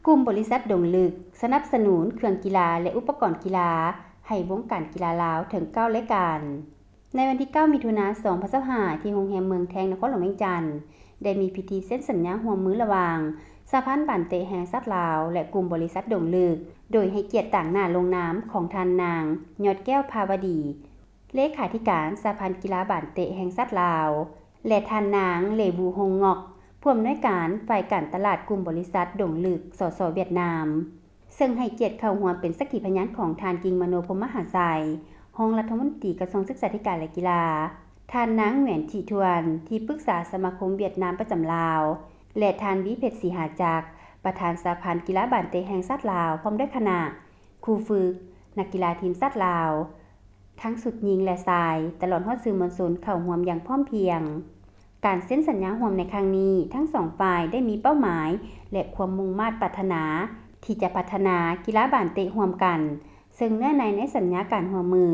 ກຸ່ມບໍລິສັດດົງລຶກ ສະໜັບສະໜູນເຄື່ອງກິລາ ແລະ ອຸປະກອນກິລາ ໃຫ້ວົງການກິລາລາວເຖິງເກົ້າລາຍການ. ໃນວັນທີເກົ້າ ມິຖຸນາ ສອງພັນຊາວຫ້າ ທີ່ໂຮງແຮມເມືອງແທງ ນະຄອນຫຼວງວຽງຈັນ ໄດ້ມີພິທີເຊັນສັນຍາຮ່ວມມືລະຫວ່າງ ສະຫະພັນບານເຕະແຫ່ງຊາດລາວ ແລະ ກຸ່ມບໍລິສັດດົງລຶກ ໂດຍໃຫ້ກຽດຕາງໜ້າລົງນາມຂອງທ່ານນາງ ຍອດແກ້ວ ພາວະດີ ເລຂາທິການສະຫະພັນກິລາບານເຕະແຫ່ງຊາດລາວ ແລະ ທ່ານນາງ ເລວູ ຮົງງອກ ຜູ້ອຳນວຍການຝ່າຍການຕະຫຼາດກຸ່ມບໍລິສັດດົງລຶກ ສສ ຫວຽດນາມ, ເຊິ່ງໃຫ້ກຽດເຂົ້າຮ່ວມເປັນສັກຂີພະຍານຂອງທ່ານ ກິງມະໂນ ພົມມະຫາໄຊ ຮອງລັດຖະມົນຕີກະຊວງສຶກສາທິການ ແລະ ກິລາ, ທ່ານນາງ ຫວຽນ ທິທວນ ທີ່ປຶກສາສະມາຄົມຫວຽດນາມປະຈຳລາວ ແລະ ທ່ານ ວີເພັດ ສີຫາຈັກ ປະທານສະຫະພັນກິລາບານເຕະແຫ່ງຊາດລາວ ພ້ອມດ້ວຍຄະນະ, ຄູຝຶກ, ນັກກິລາທີມຊາດລາວ ທັງຊຸດຍິງ ແລະ ຊາຍ, ຕະຫຼອດຮອດສື່ມວນຊົນເຂົ້າຮ່ວມຢ່າງພ້ອມພຽງ. ການເຊັນສັນຍາຮ່ວມໃນຄັ້ງນີ້, ທັງສອງຝ່າຍໄດ້ມີເປົ້າໝາຍ ແລະ ຄວາມມຸ່ງມາດປາດຖະໜາ ທີ່ຈະພັດທະນາກິລາບານເຕະຮ່ວມກັນ, ເຊິ່ງເນື້ອໃນໃນສັນຍາການຮ່ວມມື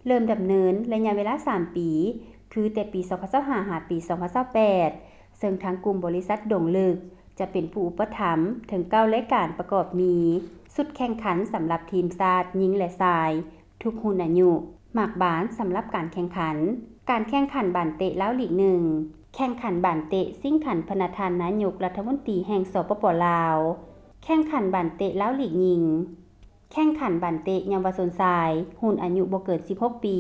ເລີ່ມດຳເນີນໄລຍະເວລາສາມປີ ຄືແຕ່ປີສອງພັນຊາວຫ້າ ຫາປີສອງພັນຊາວແປດ ເຊິ່ງທາງກຸ່ມບໍລິສັດດົງລຶກ ຈະເປັນຜູ້ອຸປະຖຳເຖິງເກົ້າລາຍການ ປະກອບມີ ຊຸດແຂ່ງຂັນສຳລັບທີມຊາດຍິງ ແລະ ຊາຍ ທຸກຮຸ່ນອາຍຸ, ໝາກບານສຳລັບການແຂ່ງຂັນ, ການແຂ່ງຂັນບານເຕະລາວລີກໜຶ່ງ, ແຂ່ງຂັນບານເຕະຊິງຂັນພະນະທ່ານນາຍົກລັດຖະມົນຕີແຫ່ງ ສປປ ລາວ, ແຂ່ງຂັນບານເຕະລາວລີກຍິງ, ແຂ່ງຂັນບານເຕະເຍົາວະຊົນຊາຍ ຮຸ່ນອາຍຸບໍ່ເກີນສິບຫົກປີ,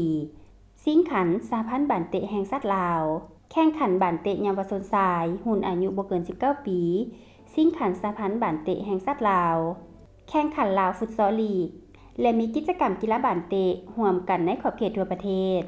ຊິງຂັນສະຫະພັນບານເຕະແຫ່ງຊາດລາວ, ແຂ່ງຂັນບານເຕະເຍົາວະຊົນຊາຍ ຮຸ່ນອາຍຸບໍ່ເກີນສິບເກົ້າປີ, ຊິງຂັນສະຫະພັນບານເຕະແຫ່ງຊາດລາວ, ແຂ່ງຂັນລາວຟຸດຊໍລີກ ແລະ ມີກິດຈະກຳກິລາບານເຕະຮ່ວມກັນໃນຂອບເຂດທົ່ວປະເທດ.